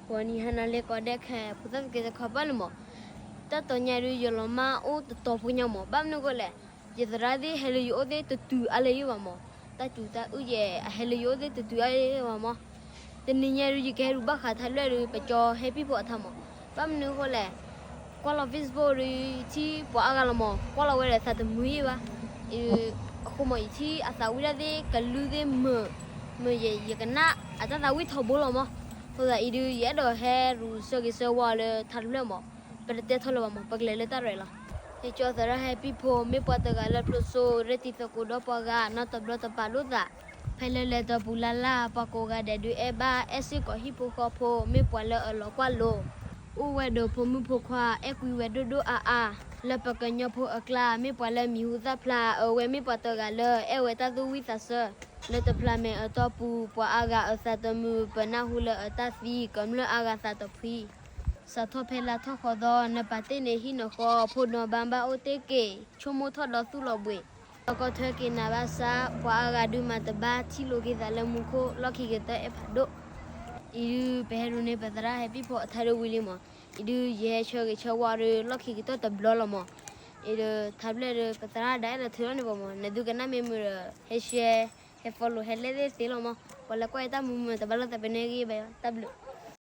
ဂီၤနံၤဟါနၤလၢကိးဂၤဒဲး ဖိသၣ်သကဲးတခီပၢ်လၢမး, တၢ်တီညါဒုး ယလီၤမၢ်အိၣ်တတီၤဖိညါမး, ဘၣ်မနုၤအဃိလဲၣ်, ယသရၣ်သ့ၣ်ဟဲလၢယအိၣ်သ့ၣ်တတုၤအါလၢၤယ့ၢ်ဘၣ်မး, တၢ်စူၤတၢ်အုၣ်ယဲၢ် အဟဲလၢယအိၣ်သ့ၣ်တတုၤအါလၢၤယ့ၢ်ဘၣ်မး. တနံၤညါဒုး ယကဟဲဒုးဘၣ်ဃးထါလွဲၢ်ဒုး ပကၠီဟဲပံၣ်ဖိအထါမး, ဘၣ်မနုၤအဃိလဲၣ်, ကွၢ်လီၤ Facebook ဒုး ယထံၣ်ပှၤအါဂၤလီၤမး, ကွၢ်လီၤဝဲဒီးသးတမုာ်ယ့ၢ်ဘၣ်. အဃိမး ယထံၣ်အသးဝံၣ်တၢ်သ့ၣ်ကလုၢ်သ့ၣ်မုာ်, မုာ်ယဲၢ် ယကနၣ်အတၢ်သးဝံၣ်ထီဘိလီၤမး. အဃိသတးအံၤဒုး ယအဲၣ်ဒိးဟဲရူးဆၢဂ့ၤဆၢဝါအီၤလၢထါတဖျၢၣ်မး, ပတတဲထီၣ်လၢၤဘၣ်မး, ပကလဲၤလၢတၢ်ရဲၣ်လီၤ. ယကၠီသရၣ်ဟဲပံၣ်ဖိ မ့ၢ်ပှၤတဂၤလၢဖျိစိ ရ့တံၤသကိးဒီးပှၤဂၤ နီတဘျီတပာ်လိာ်သး. ဖဲလၢလဲၤတပူၤလၢ်လၢ် ပှၤကိးဂၤဒဲးဒုးအဲၣ်ဘၣ် အဲၣ်စ့ၢ်ကီးဟံၣ်ဖိဃီဖိ မ့ၢ်ပှၤလၢအလီၤကွၢ်လိၤ, အိၣ်ဝဲဒီးဖိမုၣ်ဖိခွါ အဲၣ်ကွံဝဲဒိၣ်ဒိၣ်အါအါ, လၢပှၤကညီဖိအကျါ မ့ၢ်ပှၤလၢမံၤဟူသၣ်ဖျါ, အဝဲမ့ၢ်ပှၤတဂၤလၢအဲၣ်ဝဲတၢ်သူၣ်ဝံၣ်သးဆၢ, လၢတဖျးမဲာ်အတီၢ်ပူၤ ပှၤအါဂၤအသးတမုာ် ပနၢ်ဟူလၢအတၢ်သံ ကမျၢၢ်အါဂၤသးတဖှံ စးထီၣ်ဖဲလါထီၣ်ဃီသီ နပာ်တ့ၢ်န့ၢ်ဟံၣ်နဃီ ဖိဒီးဘါဘၣ်အိၣ်တ့ၢ်က့ၤ ဆိကမိၣ်ထီၣ်ဒီးသူၣ်လီၤဘှံး, လီၢ်ကီထွဲက့ၤနၤဘၣ်ဆၣ် ပှၤအါဂၤဒုးမၤတဘၣ် ထံၣ်လိာ်က့ၤသးလၢမူခိၣ် လီၢ်ခံကတၢၢ်အဲၣ်ဖးဒိၣ်. အံၤဒုး ပဟဲဒိးန့ၢ်ပသရၣ်ဟဲပံၣ်ဖိအထါဒုးဝံၤလံမး, အံၤဒုး ယဟဲဆၢဂ့ၤဆၢဝါဒီး လီၢ်ခံကတၢၢ်တဘျီလီၤမး. အံၤဒုး ထါဘျဲၣ်ဒုး ပသရၣ်ဒၣ်အဲၣ်ဒိးထုးထီၣ်န့ၣ်ဘၣ်မး, နသုကနၣ်မ့ၢ်မုာ်ဒီး ဟဲ share ဟဲ follow ဟဲလဲၣ်သ့သ့လီၤမး, ပှၤလၢကွၢ်ယတၢ်မုာ်မုာ် တဘၣ်လိာ်သးပနဲဂ့ၤဘၣ်ယီၤ တၢ်ဘျုး